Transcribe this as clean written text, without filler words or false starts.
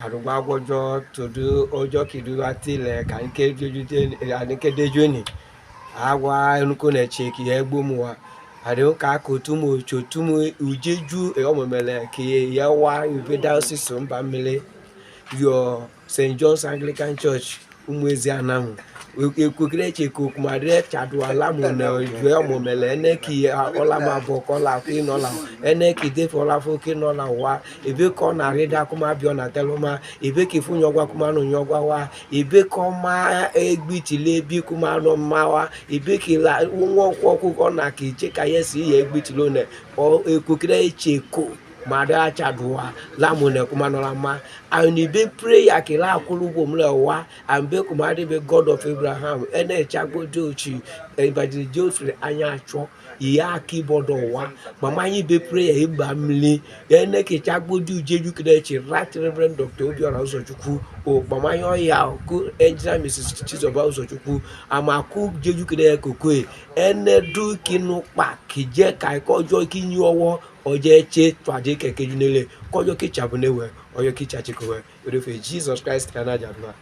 Arụgbagwọjọ todo ọjọ́ kìdúrà tilẹ̀ kàníkédéjúẹ̀nì àwa enuko nẹ̀tse kì ẹgbómuwa àdéhùn ká kò túmù tso túmù ùdzedu ọmọmẹlẹ kì yẹ wa ibe diocese Mbamili yọ St. John's Anglican Church Umuezi Anamu ekokere tse ko kuma ɖe tsaɖu alamu ne yɔ ọmọmẹlẹ ene ki ɔla ma bɔ kɔla ki nɔ la ene ki de fɔ la fo ki nɔ la wa ebe kɔ na ri da kuma biɔ na tɛlɛ ma ebe ki fu nyɔgba kuma no nyɔgba wa ebe kɔ ma egbiti le bi kuma nɔ ma wa ebe ki la ŋɔ kɔ ko kɔ na ki tse ka yɛ si yɛ egbiti lo nɛ ɔ ekokere tse ko ma ɖe atsaɖua lamu ne kuma nɔ la ma and be prayer ke la akulu bom le wa and be kuma ɖe be God of Abraham ene tsagbo do tsi evangelist Geoffrey anya tsɔ ya keyboard wa mama yi be prayer eba mli ene ke tsagbo do dzedu ke ɖe tsi Right Reverend Dr. Obiora Uzochukwu o mama yɔ ya ku Engineer Mrs. Chizoba Uzochukwu ama ku dzedu ke ɖe kokoe ene du kinu kpa kidze ka kɔdzɔ ki nyi ɔwɔ ọjẹ tse twadze kẹkẹ dzu nele kɔdzɔ ki tsabu ne wɛ ɔyɔ ki tsa tsi ko wɛ orefe Jesus Christ kana jadua.